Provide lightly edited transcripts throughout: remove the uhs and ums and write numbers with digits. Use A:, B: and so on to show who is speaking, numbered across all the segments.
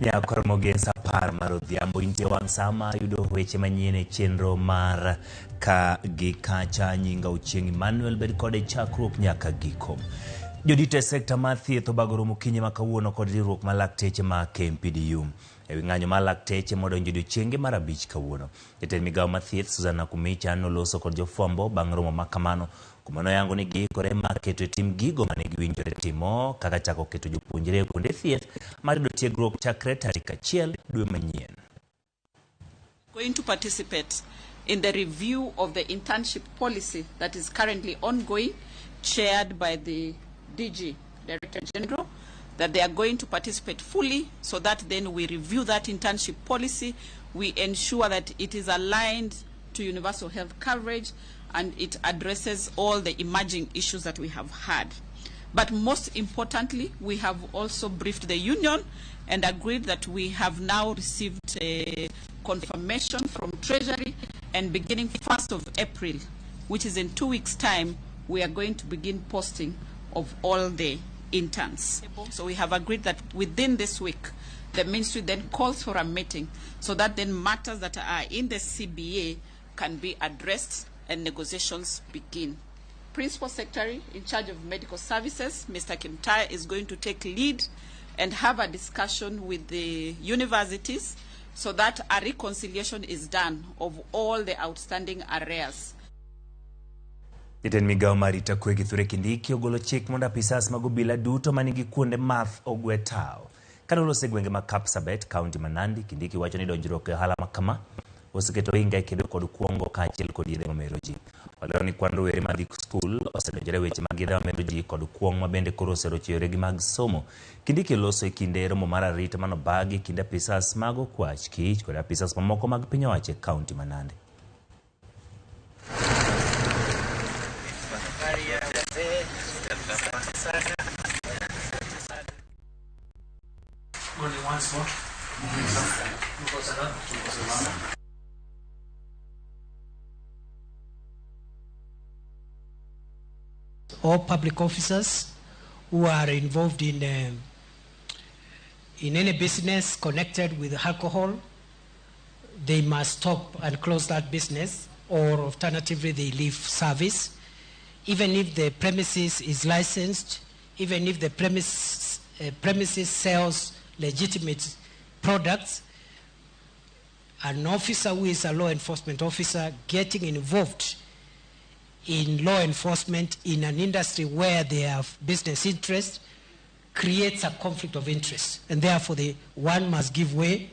A: Nyakoromogi sa 10 mar odhiambo intie wang' sama yudo weche manyien e chenro mar ka gi kacha. Nyinga Ochieng' Emmanuel, bed kode chakruok nyaka giko. Jodito e sekta mar thieth obago romo okinyi ma kawuono kod riwruok mar lakteche ma KMPDU ewi ng'anyo mar lakteche modonjo odiochienge mar 5 kawuono. Jatend migawo mar thieth Susan Nakhumicha noloso kod jofwambo bang' romo ma kamano, kuma noyango ni giikore mar keto e tim gigo mane giwinjore timo kaka chako keto jopuonjre e kuonde thieth mar yudo tiegruok chakre tarik 1 dwe manyien.
B: Going to participate in the review of the internship policy that is currently ongoing, chaired by the DG, Director General, that they are going to participate fully so that then we review that internship policy, we ensure that it is aligned to universal health coverage and it addresses all the emerging issues that we have had. But most importantly, we have also briefed the union and agreed that we have now received a confirmation from Treasury, and beginning 1st of April, which is in 2 weeks' time, we are going to begin posting of all the interns. So we have agreed that within this week, the ministry then calls for a meeting so that then matters that are in the CBA can be addressed and negotiations begin. Principal Secretary in charge of Medical Services, Mr. Kimtai, is going to take lead and have a discussion with the universities so that a reconciliation is done of all the outstanding arrears.
A: Jatend migawo mar arita kwe Kithure Kindiki ogolo chik mondo apisas mag obila duto manigi kuonde math ogwe tawo. Kane oloso e gwenge mag Kapsabet, kaunti ma Nandi, Kindiki wacho ni donjruok e ohala ma kama oseketo ohinga e kedo kod kuongo kaachiel kod yedhe mamero ji. Olero ni kwan rowere madhi skul osedonjore e weche mag yedhe mamero ji kod kuong' ma bende koro oserocho yoregi mag somo. Kindiki oloso e kinde romo mar arita manobagi e kind apisas mag Okwach Kich kod apisas mamoko mag piny owacho e kaunti ma Nandi.
C: All public officers who are involved in any business connected with alcohol, they must stop and close that business, or alternatively they leave service. Even if the premises is licensed, even if the premises sells legitimate products, an officer who is a law enforcement officer getting involved in law enforcement in an industry where they have business interests creates a conflict of interest, and therefore the one must give way.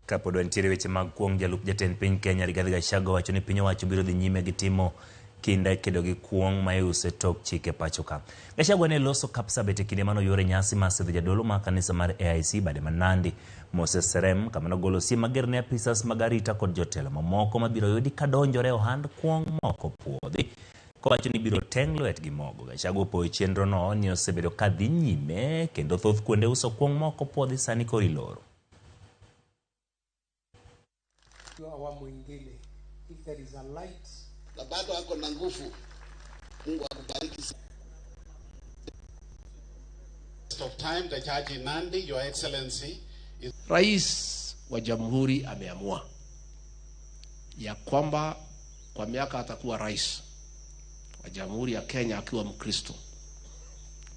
A: Kapod wantiere weche mag kuong', jalup jatend piny Kenya Rigathi Gachagua wacho ni piny owacho biro dhi nyime gi timo kinda e kedo gi kuong' ma iuso e tok chike pacho ka. Gachagua ne loso Kapsabet e kinde mane oyuoro nyasi mar sidho jadolo mar kanisa mar AIC bade ma Nandi, Moses Serem, kama nogolo siem mager ne apisas mag arita kod jotelo mamoko mabiro yudi kadonjore e ohand kuong' moko puodhi. Kowacho ni biro teng' lwetgi mogo. Gachagua opoyo chenro no ni osebedo ka dhi nyime kendo thoth kuonde uso kuong' moko puodhi sani koro iloro.
D: Awamu ingine, if there is a light.
E: Na bado ako na nguvu. Mungu akubariki.
F: Of time, the judge in Nandi, Your Excellency. Is
G: Rais wa Jamhuri ameamua ya kwamba kwa miaka atakuwa rais wa Jamhuri ya Kenya akiwa Mkristo,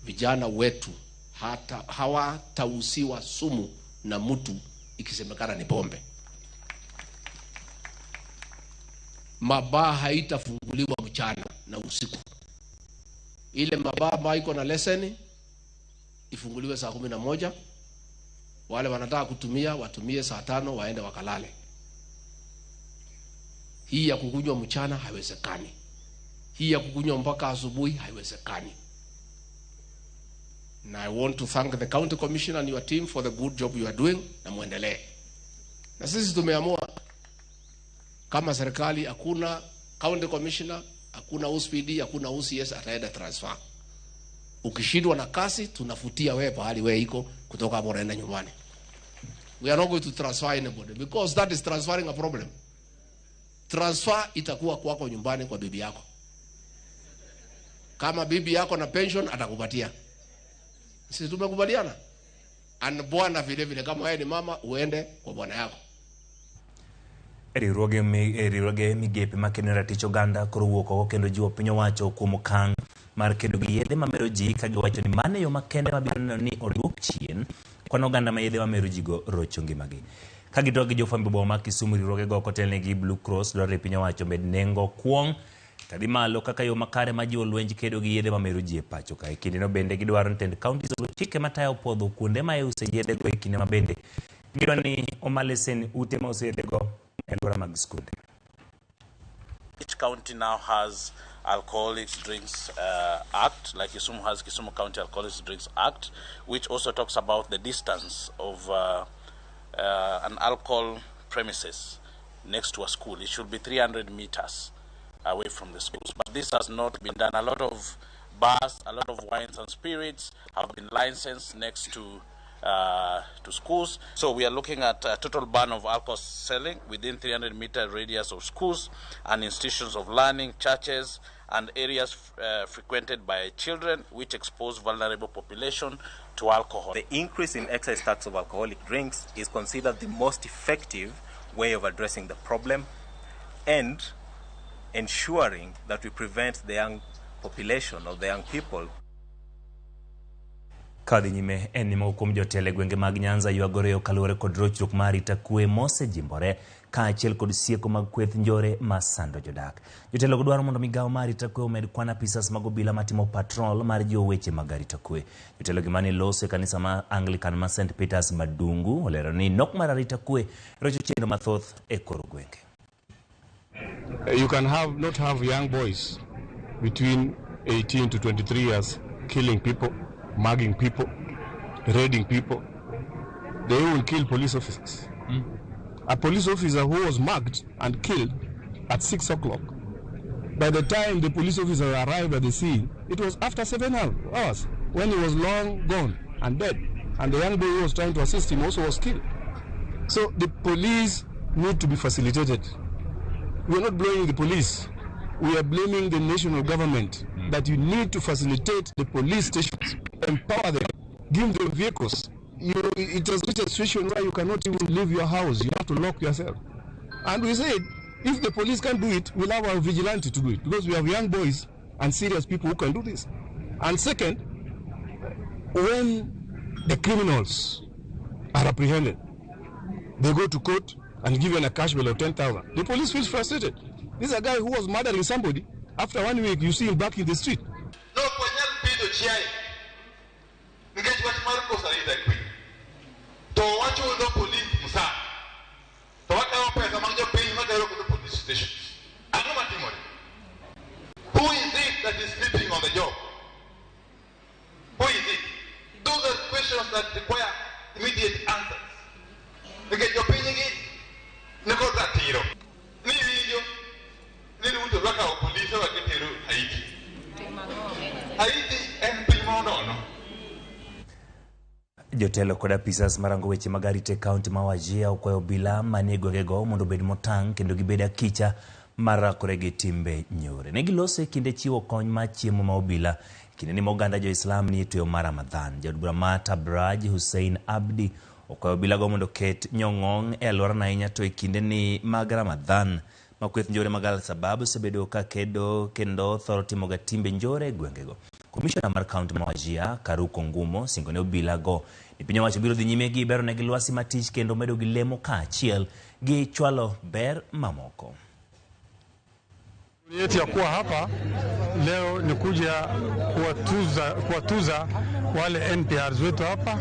G: vijana wetu hata hawatausiwa sumu na mtu ikisemekana ni pombe. Mabaa haitafunguliwa mchana na usiku. Ile mabaa ambayo iko na leseni ifunguliwe saa 11. Wale wanataka kutumia watumie saa 5 waende wakalale. Hii ya kukunywa mchana haiwezekani. Hii ya kukunywa mpaka asubuhi haiwezekani. Na I want to thank the county commissioner and your team for the good job you are doing, na muendelee. Na sisi tumeamua kama serikali hakuna county commissioner, hakuna OCPD, hakuna OCS ataenda transfer. Ukishindwa na kazi tunafutia wewe pahali wewe iko, kutoka hapo unaenda nyumbani. We are not going to transfer anybody because that is transferring a problem. Transfer itakuwa kwako nyumbani kwa bibi yako. Kama bibi yako na pension atakupatia. Sisi tumekubaliana. And bwana vile vile, kama wewe ni mama uende kwa bwana yako.
A: Riwruoge migepe makedo ne ratich oganda koro wuok oko kendo jiwo piny owacho kuom okang' mar kedo gi yedhe mamero ji ka giwacho ni mano e yo makende mabiro neno ni oduok chien kwan oganda ma yedhe mamero ji go rocho ngimagi. Ka gitwak gi jofwamb e boma ma Kisumu, riwruogego kotelnegi gi Blue Cross dwaro ni piny owacho omed nengo kuong' kadhi malo kaka yo makare mar jiwo lwenj kedo gi yedhe mamero ji e pacho ka. E kindeno bende gidwaro ni tend counties ogol chike matayo puodho kuonde ma iuse yedhego e kinde ma bende gidwaro ni oma lesen ute ma uso yedhego e alwora mag skunde.
H: Each county now has Alcoholic Drinks Act, like Kisumu has Kisumu County Alcoholic Drinks Act, which also talks about the distance of an alcohol premises next to a school. It should be 300 meters away from the schools. But this has not been done. A lot of bars, a lot of wines and spirits have been licensed next to schools. So we are looking at a total ban of alcohol selling within 300-meter radius of schools and institutions of learning, churches, and areas frequented by children, which expose vulnerable population to alcohol.
I: The increase in excise tax of alcoholic drinks is considered the most effective way of addressing the problem and ensuring that we prevent the young population or the young people.
A: Kadhi nyime en ni moko kuom jotelo e gwenge mag Nyanza ywagore kaluwore kod rochruok mar arita kwe mosejimbore kaachiel kod sieko mag kweth njore masando jodak. Jotelogo dwaro mondo migawo mar arita kwe omed kwan apisas mag obila matimo patrol mar jiwo weche mag arita kwe. Jotelo gi mane loso e kanisa ma Anglican ma St Peters Madungu olero ni nok mar arita kwe rocho chenro mathoth e kor gwenge.
J: You can not have young boys between 18 to 23 years killing people, mugging people, raiding people. They will kill police officers. A police officer who was mugged and killed at 6 o'clock, by the time the police officer arrived at the scene, it was after 7 hours, when he was long gone and dead. And the young boy who was trying to assist him also was killed. So the police need to be facilitated. We are not blaming the police. We are blaming the national government that you need to facilitate the police stations, empower them, give them vehicles. It has reached a situation where you cannot even leave your house. You have to lock yourself. And we said, if the police can't do it, we'll have our vigilante to do it, because we have young boys and serious people who can do this. And second, when the criminals are apprehended, they go to court and given a cash bail of 10,000. The police feels frustrated. This is a guy who was murdering somebody. After 1 week, you see him back in the street.
K: No, who is it that is sleeping on the job? Who is it? Those are questions that require immediate answers.
A: Jotelo kod apisas marango weche mag arita e kaunti ma Wajir okwayo obila manie gwengego mondo obed motang' kendo gibed akicha mar rakore gi timbe nyore. Ne giloso e kinde chiwo kony mar chiemo ma obila kinde ni ma oganda jo-Islam nie tweyo mar Ramadhan. Jaod bura ma Tabraj Hussein Abdi okwayo obilago mondo oket nyong'ong' e alworano ahinya to e kinde ni mag Ramadhan ma kweth njore mag Al-Shabaab osebedo ka kedo kendo thoro timoga timbe njore e gwengego. Komishona mar kaunti ma Wajir Karuko Ngumo singo ne obilago ni piny owacho biro dhi nyime gi bero negi lwasi matich kendo medo gi lemo kaachiel gi chwalo ber mamoko.
L: Yetu ya kuwa hapa leo ni kuja kuwatuza wale NPRs wetu hapa,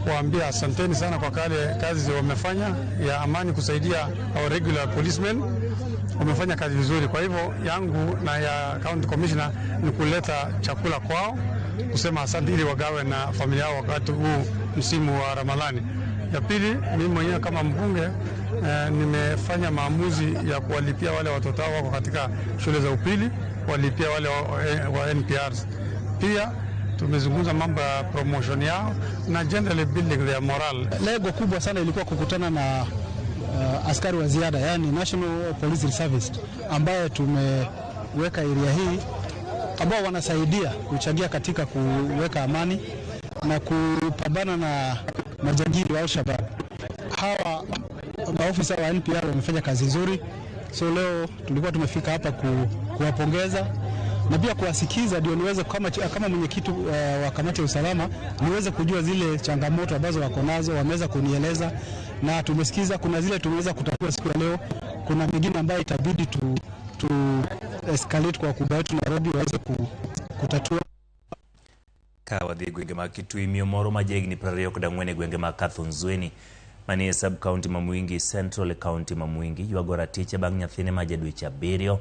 L: kuambia asanteni sana kwa kale kazi wamefanya ya amani kusaidia our regular policemen. Wamefanya kazi vizuri. Kwa hivyo yangu na ya county commissioner ni kuleta chakula kwao, kusema asante ili wagawe na familia yao wakati huu msimu wa Ramadhani. Ya pili, mimi mwenyewe kama mbunge nimefanya maamuzi ya kuwalipia wale watoto wao wako katika shule za upili, kuwalipia wale wa NPRs. Pia tumezungumza mambo ya promotion yao na generally building their morale.
M: Lengo kubwa sana ilikuwa kukutana na askari wa ziada, yani National Police Service, ambaye tumeweka area hii, ambao wanasaidia kuchangia katika kuweka amani na kupambana na Majangili wa Al-Shabaab. Hawa maofisa wa NPR wamefanya kazi nzuri, so leo tulikuwa tumefika hapa kuwapongeza na pia kuwasikiza, ndio niweze kama mwenyekiti wa kamati ya usalama niweze kujua zile changamoto ambazo wako nazo. Wameweza kunieleza na tumesikiza, kuna zile tumeweza kutatua siku ya leo, kuna mengine ambayo itabidi tu escalate kwa wakubwa wetu Nairobi waweze kutatua.
A: Ka wadhi e gwenge mag Kitui, miyo moro ma jahigni 24 e gwenge mag Kathonzweni manie sub county ma Mwingi Central e county ma Mwingi ywago ratiche bang' nyathine ma ja dweche 7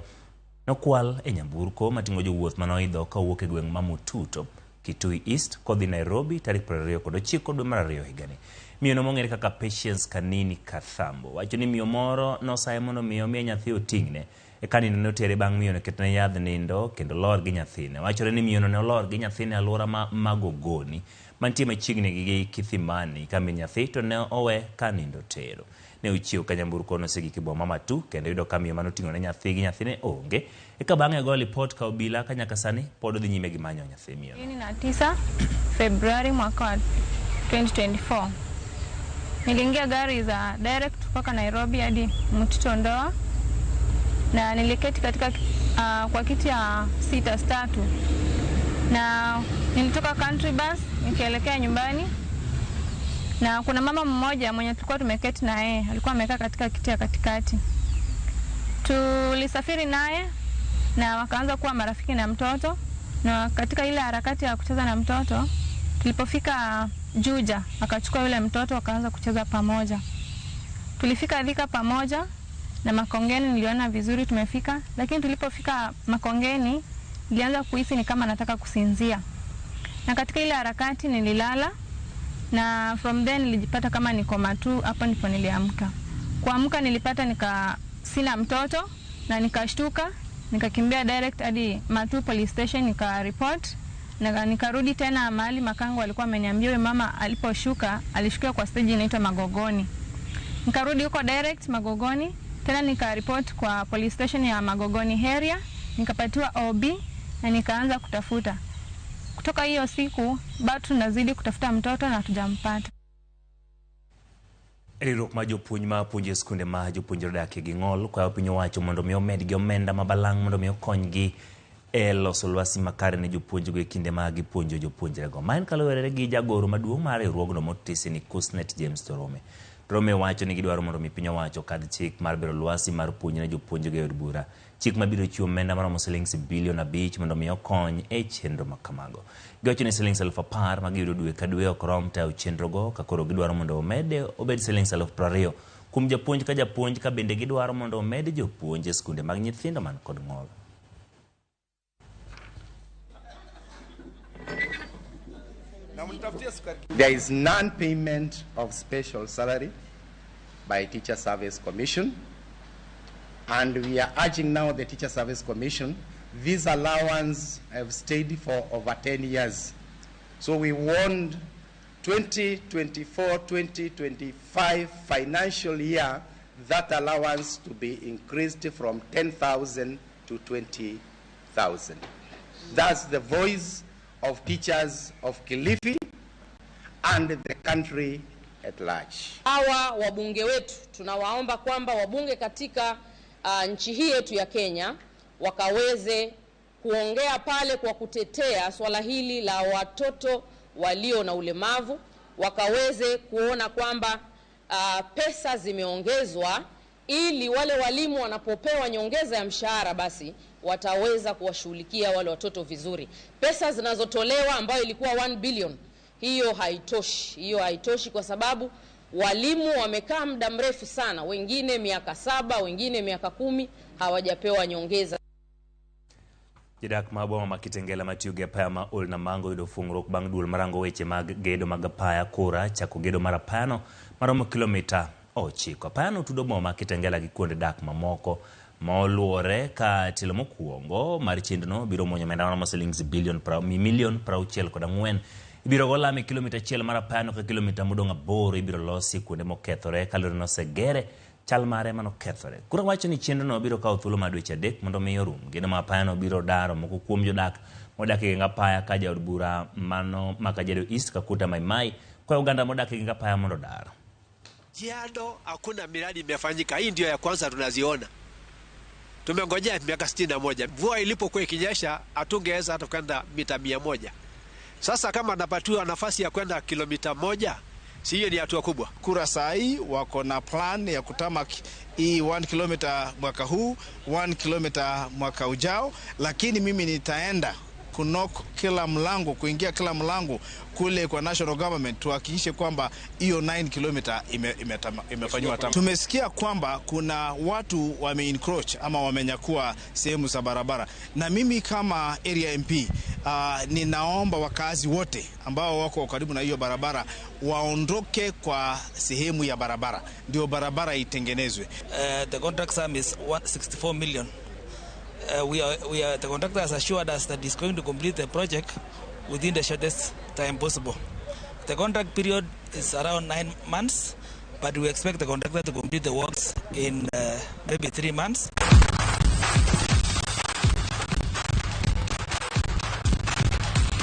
A: nokwal e nyamburko mating'o jowuoth manoidho kowuok e gweng' ma Mututo, Kitui East kodhi Nairobi tarik 29 dwe mar 2 higani. Miyo no mong'ere kaka Patience Kanini Kathambo wacho ni miyo moro nosaye mondo miyo omiye nyathi oting'ne eka nindo notere bang' miyo no ketne yadh nindo kendo lor gi nyathine. Wachore ni miyo no ne olor gi nyathine alwora ma Magogoni mantie machiegni gi Kithimani ka min nyathi to ne owe ka nindo tero. Ne ochiew ka nyamburko nosegik e boma Matu kendo yudo ka miyo manoting'o ne nyathi gi nyathine onge. Eka bang'e ogo lipot ka obila ka nyaka sani pod odhi nyime gi manyo nyathi miyo.
N: 29 Februari mwaka wa 2024. Niliingia gari za direct kutoka Nairobi hadi Mtito Ndoa na niliketi katika kwa kiti ya sita tatu, na nilitoka country bus nikielekea nyumbani, na kuna mama mmoja mwenye tulikuwa tumeketi na yeye alikuwa amekaa katika kiti ya katikati. Tulisafiri naye na wakaanza kuwa marafiki na mtoto, na katika ile harakati ya kucheza na mtoto, tulipofika Juja akachukua yule mtoto wakaanza kucheza pamoja. Tulifika Thika pamoja na Makongeni niliona vizuri tumefika, lakini tulipofika Makongeni nilianza kuhisi ni kama nataka kusinzia. Na katika ile harakati nililala, na from then nilijipata kama niko Matu. Hapo ndipo niliamka. Kuamka nilipata nika sina mtoto na nikashtuka, nikakimbia direct hadi Matu police station nika report, na nikarudi tena mahali makango alikuwa ameniambia yule mama aliposhuka alishukia kwa stage inaitwa Magogoni. Nikarudi huko direct Magogoni tena nikaripoti kwa police station ya Magogoni area, nikapatiwa OB na nikaanza kutafuta. Kutoka hiyo siku bado tunazidi kutafuta mtoto na hatujampata.
A: Riwruok mar jopuonj ma puonjo e skunde ma jopuonjre odakie gi ng'ol kwayo piny owacho mondo mi omedgi omenda ma balang' mondo mi okonygi e loso lwasi makare ne jopuonjgo e kinde ma gipuonjo jopuonjrego. Ma en kaluwore gi jagoro maduong' mar riwruogno motisi ni Kusnet James Torome. Torome wacho ni gidwaro mondo mi piny owacho okadh chik mar bero lwasi mar puonj ne jopuonjgo e od bura. Chik mabiro chiwo omenda maromo silings bilion 5 mondo mi okony e chenro ma kamago. Giwacho ni silings 10,000 ma giyudo dwe ka dwe ok rom tayo chenrogo ka koro gidwaro mondo omede obed silings 20,000 kuom japuonj ka japuonj, ka bende gidwaro mondo omed jopuonj e skunde mag nyithindo man kod ng'ol.
O: There is non-payment of special salary by Teacher Service Commission, and we are urging now the Teacher Service Commission. This allowance have stayed for over 10 years. So we want 2024-2025 financial year that allowance to be increased from 10,000 to 20,000. That's the voice of teachers of Kilifi and the country at large.
P: Hawa wabunge wetu tunawaomba kwamba wabunge katika nchi hii yetu ya Kenya wakaweze kuongea pale kwa kutetea swala hili la watoto walio na ulemavu, wakaweze kuona kwamba pesa zimeongezwa ili wale walimu wanapopewa nyongeza ya mshahara basi wataweza kuwashughulikia wale watoto vizuri. Pesa zinazotolewa ambayo ilikuwa 1 billion, hiyo haitoshi. Hiyo haitoshi kwa sababu walimu wamekaa muda mrefu sana, wengine miaka 7, wengine miaka 10 hawajapewa nyongeza.
A: Jodak ma boma ma Kitengela matiyo gi apaya ma Old Namango yudo fungruok bang' duol marango weche mag gedo mag apaya kura chako gedo mar apayano maromo kilomita 9. Apayano tudo boma ma Kitengela gi kuonde dak mamoko ma oluwore ka tielo mokwongo mar chenrono biro muonyo omenda maromo silings milion 64. Ibiro go lami kilomita 1 mar apayano ka kilomita modong' 8 ibiro losi kuonde mokethore kaluwore ni osegere chal mare manokethore. Kura wacho ni chenrono biro kawo thuolo mar dweche 3 mondo mi orum. Gedo mar apayano biro daro moko kuom jodak modak e geng apaya ka jaod bura mano ma Kajiado East Kakuta Maimai Kwayo oganda modak e gweng apaya mondo odar.
Q: Kajiado hakuna miradi imefanyika. Hii ndio ya kwanza tunaziona. Tumengojea miaka 61. Mvua ilipokuwa ikinyesha hatungeweza hata kwenda mita 100. Sasa kama napatiwa nafasi ya kwenda kilomita 1, si hiyo ni hatua kubwa?
R: KURA saa hii wako na plan ya kutarmac hii 1 kilomita mwaka huu, 1 kilomita mwaka ujao, lakini mimi nitaenda kuknock kila mlango, kuingia kila mlango kule kwa national government tuhakikishe kwamba hiyo 9 kilomita imefanyiwa tarmac. Tumesikia kwamba kuna watu wame encroach ama wamenyakua sehemu za barabara, na mimi kama area MP ninaomba wakazi wote ambao wako karibu na hiyo barabara waondoke kwa sehemu ya barabara, ndio barabara itengenezwe.
S: The contract sum is 164 million. The contractor has assured us that he's going to complete the project within the shortest time possible. The contract period is around 9 months, but we expect the contractor to complete the works in maybe 3 months.